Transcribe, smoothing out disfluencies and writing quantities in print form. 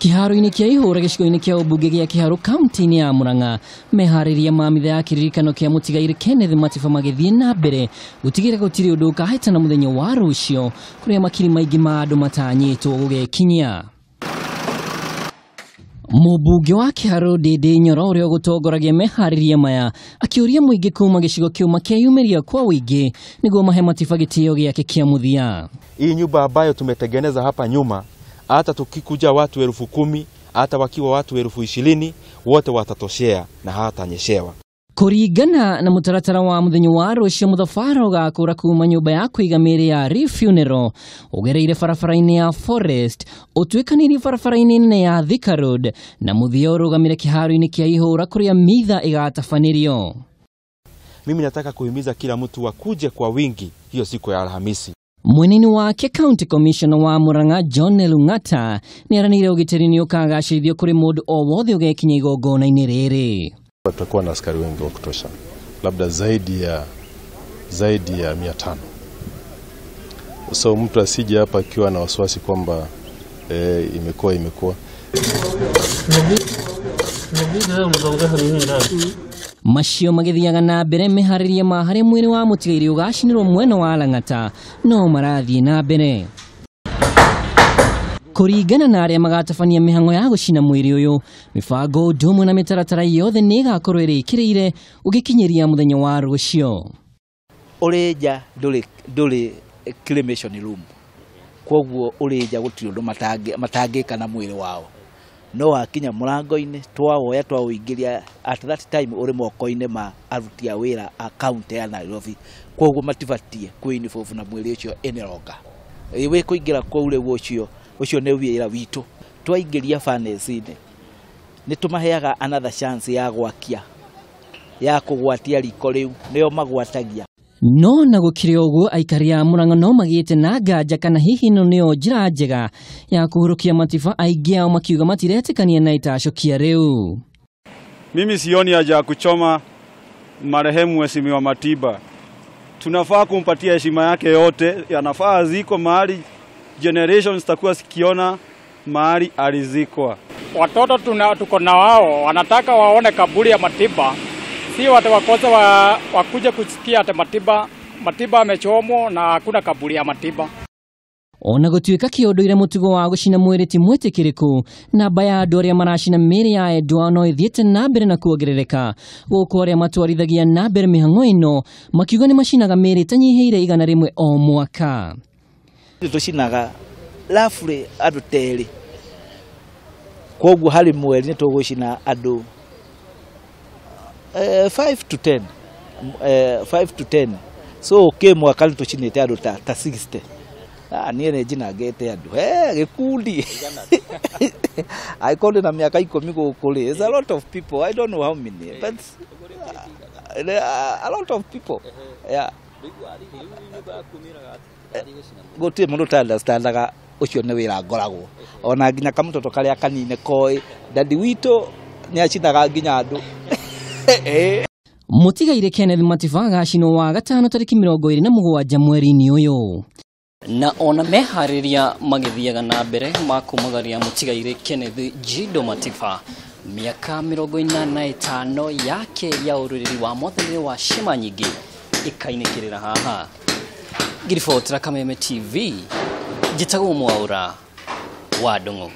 Kĩharo-inĩ kĩa Ihũra gĩcigo-inĩ kĩa ũmbunge gĩa Kĩharũ kaunti-inĩ ya Murang'a, meharĩria ma mitha ya kĩririkano kĩa mũtigairĩ Kenneth Matiba magĩthiĩ na mbere gũtigĩrĩra gũtirĩ ũndũ ũkahĩtana mũthenya wa rũciũ, kũrĩa makiri maingĩ ma andũ matanyĩtwo gũgekinyia. Mũmbunge wa Kĩharũ Ndĩndĩ Nyoro ũrĩa ũgũtongoragia meharĩria maya akĩũria mũingĩ kuma gĩcigo kĩu makeyumĩria kwa ũingĩ nĩguo mahe Matiba gĩtĩo gĩake kĩa mũthia. Hii nyumba ambayo tumetengeneza hapa nyuma, hata tukikuja watu 10,000, hata wakiwa watu 20,000, wote watatoshea na hawatanyeshewa. Kũringana na mũtaratara wa mũthenya wa rũciũ, mũthabara ũgakũra kuma nyũmba ya kũiga mĩĩrĩ ya Reef Funeral ũgereire barabara-inĩ ya Forest, ũtuĩkanĩirie barabara-inĩ nene ya Thika Road, na mũthia ũrũgamĩre kĩharo-inĩ kĩa Ihũra kũrĩa mitha ĩgatabanĩrio. Mimi nataka kuhimiza kila mtu akuje kwa wingi hiyo siku ya Alhamisi. Mwenini wake County Commissioner wa Murang'a John Lung'ata nĩaranĩire ũgitĩri nĩ ũkagacĩrithio kũrĩ mũndũ o wothe ũgekinya igongona-inĩ rĩrĩ. Tutakuwa na askari wengi wa kutosha, labda zaidi ya 500. So mtu asije hapa akiwa na wasiwasi kwamba imekuwa. Macio magĩthiaga na mbere meharĩria ma harĩa mwĩrĩ wa mũtigairĩ ũgacinĩrwo mwena wa Lang'ata no marathiĩ na mbere. Kũringana na arĩa magatabania mĩhang'o ya gũcina mwĩrĩ ũyũ, mĩbango ũndũ ũmwe na mĩtaratara yothe nĩ ĩgakorwo ĩrĩkĩrĩire ũgĩkinyĩria mũthenya wa rũciũ. Ũrĩ nja ndũrĩ cremation room, kwoguo ũrĩ nja gũtirĩ ũndũ matangĩka na mwĩrĩ wao. No wakinya mũrango-inĩ twawoya twaũingĩria at that time ũrĩ moko-inĩ ma aruti a wĩra a county ya Nairobi, kwoguo matibatie kwĩ na mwĩrĩ ũcio ĩnĩronga. Wĩ kũingĩra kũu rĩu ũcio nĩ wĩra witũ. Twaingĩria furnace-inĩ nĩ tũmaheaga another chance ya gwakia, ya kũgwatia riko rĩu, nĩo magwatagia. No na gũkĩrĩ ũguo, aikari a Murang'a no magĩte na nganja kana hihi ĩno nĩyo njĩra njega ya kũhurũkia Matiba, aingĩ ao makiuga matiretĩkania na itacũkia rĩu. Mimi sioni haja ya kuchoma marehemu Mheshimiwa Matiba. Tunafaa kumpatia heshima yake yote, yanafaa azikwe mahali generations zitakuwa zikiona mahali alizikwa. Watoto tuko na wao wanataka waone kaburi ya Matiba, si watu wakosa wakuje kusikia ati Matiba amechomwa na hakuna kaburi ya Matiba. Ona gũtuĩka kĩũndũire mũtugo wa gũcina mwĩrĩ ti mwĩtĩkĩrĩku, namba ya andũ arĩa maracina mĩĩrĩ ya endwa no ĩthiĩte na mbere na kuongerereka, gũkũ arĩa matwarithagia na mbere mĩhang'o ĩno makiuga nĩ macinaga mĩĩrĩ ĩtanyihĩire 100 o mwaka. Tũcinaga roughly andũ 3, kwoguo harĩ mweri nĩ tũgũcina andũ 5 to 10, 5 to 10. So kĩ mwaka nĩ tũcinĩte andũ ta 60. Niĩ nĩ njinangĩte andũ gĩkundi angĩkorwo ndĩ na mĩaka 10 gũkũ rĩ, it's a lot of people. I don't know how many, but a lot of people. Yeah. Gũtirĩ mũndũ ũta-understandaga ũcio nĩ wĩra ngoragwo, ona nginya kamũtoto karĩa kanini koĩ dadi witũ nĩ acinaga nginya andũ. Mũtigairĩ Kenneth Matiba agacinwo wa gatano tarĩki 27 mweri-inĩ ũyũ. Na ona meharĩria magĩthiaga na mbere ma kumagaria mũtigairĩ Kenneth Jido Matiba mĩaka 85 yake ya ũrũrĩri wa mwathani wa cima nyingĩ ĩkainĩkĩrĩra haha. Ngiribotera Kameme TV, njĩtagwo Mwaura wa Ndung'u.